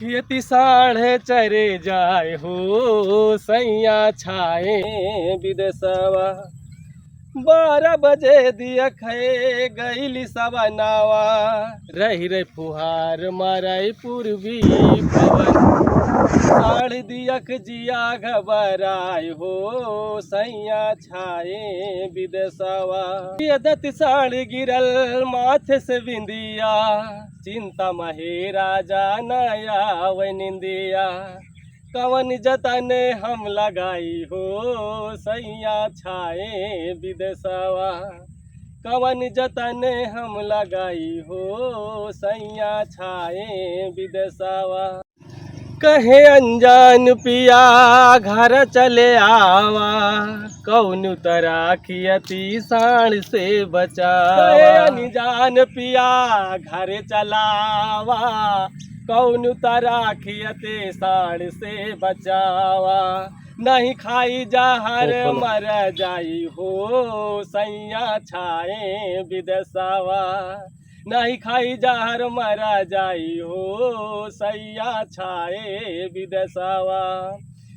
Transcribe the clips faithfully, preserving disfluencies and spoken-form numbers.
खेती साढ़े चरे जाए हो सैया छाए विदेशवा। बारह बजे दिया खए गईली सवनावा। रही रही फुहार माराई पूर्वी पवन। साढ़ दियक जिया घबराए हो सैया छाए विदेशवा। ये दत साढ़ गिरल माथे से बिंदिया। चिंता महे राजा न आवे निंदिया। कवन जतन हम लगाई हो सैया छाए विदेशवा। कवन जतन हम लगाई हो सैया छाए विदेशवा। कहे अनजान पिया घर चले आवा। कौन तरह खियती साण से बचावा। कहे अनजान पिया घर चलावा। कौन तरह खियते साण से बचावा। नहीं खाई जहर ओहो। मर जाई हो सैया छाए विदेशवा। नहीं खाई जहर मर जाई हो सैया छाए विदेशवा।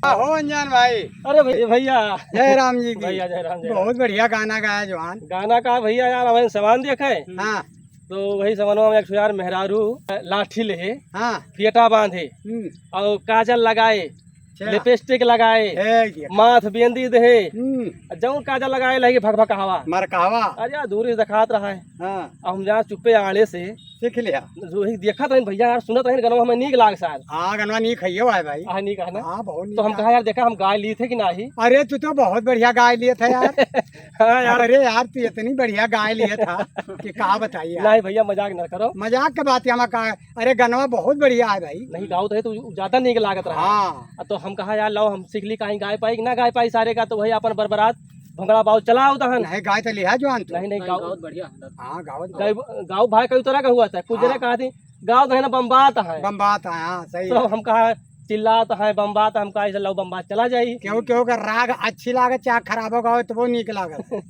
हो अनजान भाई। अरे भै-, भैया। जय राम जी की। भैया, जय राम, जय राम। बहुत बढ़िया गाना गाया जवान। गाना का भैया यार, अबहिन समान देखे। हाँ। तो वही समनवा में एक ठो यार मेहरारू लाठी ले, हाँ। फेटा बांधे हम्म। और काजल लगाए, अच्छा। लिपस्टिक लगाए, हे, ये। माथ बेंदी दे, हम्म। जौन काजल लगाए लगे भक भक हवा। मर कहवा। अरे यार, दूरी से देखात रहा है। हाँ। अब हम जहाँ चुप्पे आड़े से सीख लिया। जो ही देखत रहन भैया यार, सुनत रहन गनवा हमें नीक लाग सार। हाँ, गनवा नीक है, ये है भाई। हाँ, नीक है ना? हाँ, बहुत नीक तो हम है। कहा यार, देखा हम गाय ली थे कि नाही? अरे, तू तो बहुत बढ़िया गाय लिए था यार। हाँ यार। अरे यार, तू इतनी बढ़िया गाय लिए था कि का बताई यार। नहीं भैया, मजाक ना करो। मजाक के बात है, हम का, अरे गनवा बहुत बढ़िया है भाई। नहीं, गावत रहे तो ज्यादा नीक लागत रहा। हाँ। आ तो हम कहा यार, लाओ हम सीख ली, कहीं गाय पाई कि ना गाय पाई सारे का, तो वही अपन बरबरात भंगड़ा बाउल चलाओ तहन। नहीं, गाय तो लिहा जवान तू। नहीं, नहीं, नहीं, गाओ। गावत बढ़िया है। हाँ, गावत गाय, गावत। गाओ भाई कई तरह का हुआ था, कुछ जने हाँ। कहा थी, गाओ तो है ना बम्बात है। बम्बात है, हाँ, सही तो है। हम कहा चिल्लात है, बम्बात है, हम कहा ऐसे लाओ बम्बात चला जाई। क्यों, क्यों का राग अच्छी लागत, चाहे खराब हो गए तो वो नीक लागत।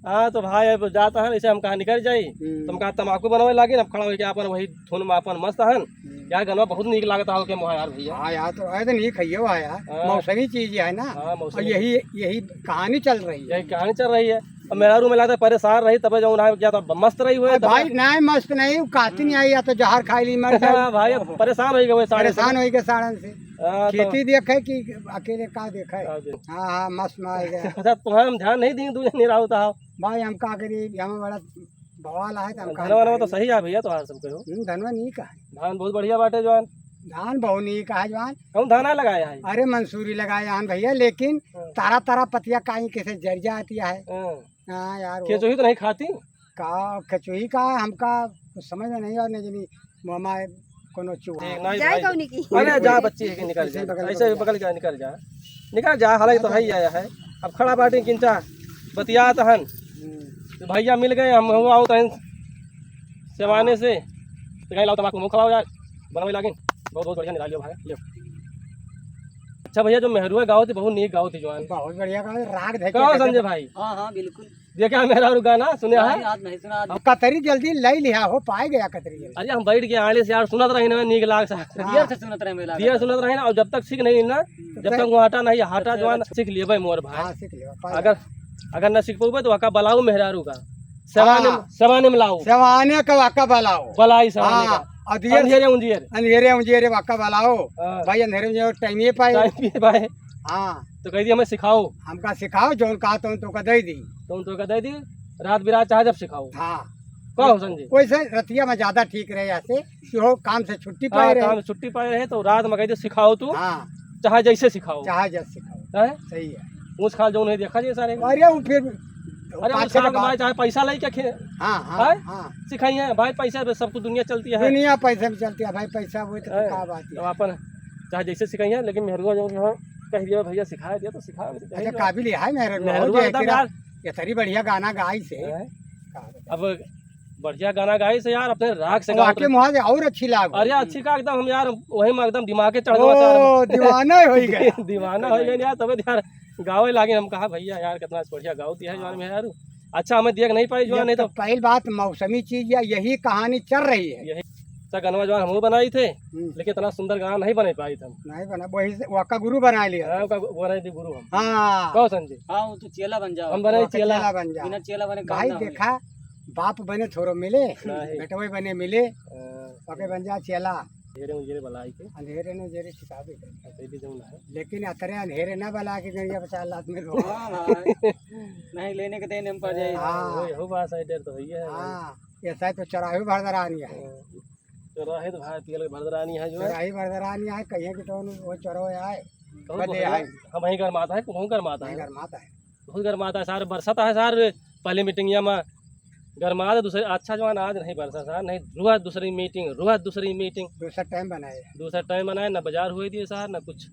हाँ, तो भाई अब जात हन, ऐसे हम कहा निकल जाई। हम्म। तो हम कहा तमाकू बनवे लागिन, अब खड़ा होके अपन वही धुन में अपन मस्त हन। हम्म। यार, गनवा बहुत नीक लागत हो के मोहा यार भैया। हाँ यार, तो है तो नीक है यार। हाँ। मौसमी चीज है ना। हाँ, मौसमी। और यही, यही कहानी चल रही है। यही कहानी चल रही है। अब मेहरारू में लागत परेशान रही, तबे जौन है, या तो मस्त रही हुए, अरे तबे भाई, नहीं मस्त नहीं, वो काती नहीं आई, या तो जहर खाई ली, मर जाए। हाँ भाई, अब परेशान हो गए साड़न से। परेशान हो गए साड़न से। हाँ, तो खेती देखे कि अकेले का देखे? हाँ जी। हाँ, हाँ, मस्त में आ गया। अच्छा, तुम्हें हम ध्यान नहीं दी, दूसरे नहीं रहा होता हो। भाई, हम का करी, हम बड़ा बवाल आहे, त हम का धनवा, धनवा तो करी? सही है भैया, तोहार सब कहो। हम्म, धनवा नीक है। धान बहुत बढ़िया बाटे जवान। धान बहुत नीक है जवान। हम धाना लगाए हैं। अरे, मंसूरी लगाए हैं भैया, लेकिन हाँ। तारा तारा पतिया काई कैसे जर जाती है। हाँ। हाँ यार, वो केचुही तो नहीं खाती? का केचुही का हमका कुछ समझ में नहीं और नहीं जानी, मामा कोनो चूहा। ठीक, नहीं जाए भाई। कौनी की? अरे जा बच्ची है कि निकल ऐसे जा। बगल ऐसे बगल बगल जा, निकल जा। निकल जा, हालांकि तो है ही आया है। अब खड़ा बाटी किंचा बतियात हन। हम्म। तो भैया मिल गए, हम हुआ आवत हन सेवाने से। तो कहीं लाओ तमाकू मुँह खवाओ यार, बनवे लागिन। बहुत बहुत बढ़िया निकालियो भाई, ले। अच्छा भैया, जो मेहरुआ गावत ही, बहुत नीक गावत ही जवान। बहुत बढ़िया गावत, राग धके कहो एकदम। संजय भाई? हाँ, हाँ, बिल्कुल। देखा मेहरारू गाना सुने नहीं, है? आज नहीं सुना, आज अब कतरी जल्दी लई लिहा हो, पाए गया कतरी जल्दी। अरे हम बैठ के आड़े से यार सुनत रही ना, नीक लाग सा। हाँ। देर से सुनत रहे मेला। देर सुनत रहे ना, और जब तक सीख नहीं ना, हम्म। जब तक वो हटा नहीं, हटा तब जवान तक सीख लेबे मोर भाई। हाँ, सीख लेबे, पाए अगर, गया। अगर ना सीख पउबे तो वाका बलाऊ मेहरारू का। सेवाने, हाँ। सेवाने में लाओ। सेवाने का वाका बलाओ। बलाई सेवाने हाँ, का। और दियर अंधेरे उंजियर। अंधेरे उंजियर वाका बलाओ। हाँ। भाई अंधेरे उंजियर टाइम ये पाए। टाइम ये पाए। हाँ। तो कह दी हमें सिखाओ। हमका सिखाओ, जौन कहा तौन तोका दे दी। तौन तोका दे दी, रात बिरात चाहे जब सिखाओ। हाँ। कहो संजय। वैसे रतिया में ज्यादा ठीक रहे ऐसे, कि हो काम से छुट्टी हाँ, पाए रहे। काम से छुट्टी पाए रहे तो रात में कह दे सिखाओ तू, हाँ। चाहे जैसे सिखाओ। चाहे जैसे सिखाओ। हैं? सही है। ऊँच खाल जौन है देखा जाए सारे। अरे वो फिर अरे पाछे ऊँच खाल का के बात। भाई चाहे पैसा लाई क्या खे-, हाँ, हाँ, हैं? हाँ। सिखाई है भाई, पैसा पे सब कुछ दुनिया चलती है। दुनिया पैसे में चलती है भाई, पैसा वो तो हैं? का बात है। तो अपन चाहे जैसे सिखाई है, लेकिन मेहरुआ जो है, कह दिया भैया सिखा दिया तो सिखा, अच्छा, काबिल है मेहरुआ, मेहरुआ हो जाए एकदम तेरा, यार। ये तेरी बढ़िया गाना गाई से। हैं? का बात है। अब बढ़िया गाना गाई से यार, अपने राग से अब गावत आके रहे। मुहा से और अच्छी लाग। अरे अच्छी का एकदम हम यार, वही में एकदम दिमागे चढ़ गया यार। ओ, दीवाना हो गया। दीवाना हो गया यार, तबे तो यार गावे लागे। हम कहा भैया यार कितना बढ़िया गावत है जवान में यार। अच्छा हमें दिया कि नहीं पाई जवान, जब नहीं तो तो पहली बात मौसमी चीज या यही कहानी चल रही है। यही। त गनवा जवान हमहू बनाई थे, हम्म। लेकिन इतना सुंदर गाना नहीं बना पाई थे हम। नहीं बना, वही से वका गुरु बना लिया। हाँ, वका गु-, बनाई दी गुरु हम। हाँ। कहो संजय? हाँ, वो तो चेला बन जाओ। हम बनाई वका चेला। चेला बन जाओ। बिना चेला बने काम भाई ना होई। देखा, बाप बने थोड़ो मिले, नहीं। बेटवे बने मिले, हाँ। वके बन जा चेला। अंधेरे उंजेरे बलाई के। अंधेरे उंजेरे छिपावे के। हाँ, तो ये भी जौन है। लेकिन अतरे अंधेरे ना बला के गड़िया पचास लाख में लो। हाँ भाई। नहीं लेने के देने में पड़ जाए। हाँ। वही, हो बात है, डर तो है ही है। हाँ, ऐसा है तो चौराहे भर दरानी है। हाँ। चौराहे तो भाई पियल के भर दरानी है जो है। चौराहे भर दरानी है, कहिए कि तो वो चौराहे आए। तो बदे बहुत आए। हम वहीं गरमाता है, कहूँ गरमाता वहीं है। गरमाता है। बहुत गरमाता है सार, बरसात है सार, पहली मीटिंगिया में गरमात है, दूसरे अच्छा जवान आज नहीं बरसा सार, नहीं रोज दूसरी मीटिंग, रोज दूसरी मीटिंग। दूसरा टाइम बनाए। दूसरा टाइम बनाए, ना बाजार हुए दिए सार, ना कुछ।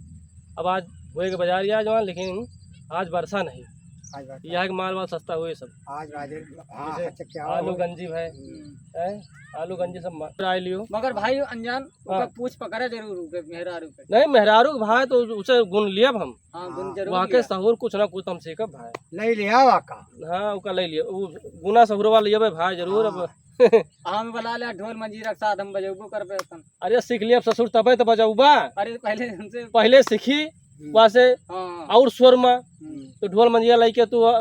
अब आज हुए के बाजार या जवान, लेकिन आज बरसा नहीं। आज बरसा। यह है कि माल वाल सस्ता हुए सब। आज बाजार, हाँ, जैसे अच्छा, क्या आलू हुआ? गंजी है, हम्म। हैं? आलू गंजी सब मा-, ट्राई लियो। मगर भाई अनजान, हाँ। ओकर पूछ पकड़े जरूर, ओके मेहरारू के। नहीं, मेहरारू के भाई तो उसे गुण लियब हम। हाँ, गुण हाँ। जरूर वहाँ के लिया। सहूर कुछ ना कुछ हम सीखब भाई। ले लिया वहाँ का। हाँ, ओका ले लिया। उ गुना सहूर वाला लियबे भाई जरूर अब। हाँ। हम बला ले ढोल मंजीरा के साथ हम बजौबो करबे अपन। अरे सीख लियब ससुर तबे तो बजौबा। अरे पहले हमसे पहले सीखी, हम्म। वहाँ से हाँ। और सुर में। हम्म। तो ढोल मंजीरा लेके तू,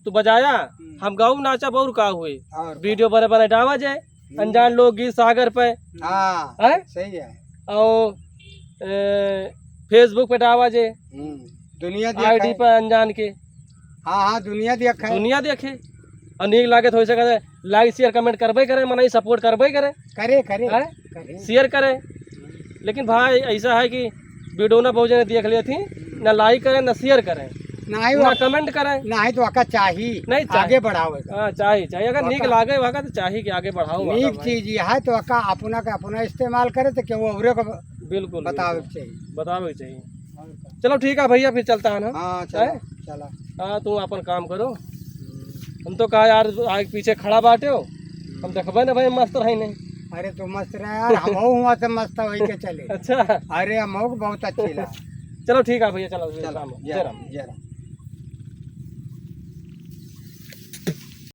तू बजाया, हम्म। हम गाऊ नाचब और का हुई। और का। वीडियो बने बने डावा जाए। हम्म। अनजान लोकगीत सागर पे। हाँ, हैं? सही है। और, ए, Facebook पे डावा जे। हम्म, दुनिया देखे। आईडी पे अनजान के। हाँ, हाँ, दुनिया देखे। दुनिया देखे। और नीक लागे तो वैसे कहते, like, share, comment करबे करे, मनई support करबे करे। करे, करे, हैं? करे। Share करे। लेकिन भाई, ऐसा है कि वीडियो ना बहुत जने देख लेती, ना like करें, ना share करें, नहीं ना वो comment करें। नहीं तो आका चाही, नहीं चाही। आगे बढ़ावे का। हाँ, चाही, चाही। अगर नीक आका लागे, वहाँ का तो चाही कि आगे बढ़ाओ, आगे नीक भाई। चीज यह है तो आका अपना का अपना इस्तेमाल करे तो केहू औरे को ब-, बिल्कुल, बतावे बिल्कुल। के चाहिए। बतावे के चाहिए। और का। चलो ठीक है भैया, फिर चलता है ना। हाँ, चला, हैं? चला। हाँ, तुम अपन काम करो। हम तो कहा यार, आगे पीछे खड़ा बाटे हो, हम देखबे ना भाई, मस्त रही नहीं। अरे तू मस्त रह यार, हम हुआ से मस्त होई के चले। अच्छा। अरे हम बहुत अच्छी ला। चलो ठीक है भैया, चलो, चलो, राम, जय जय राम, राम। जय राम।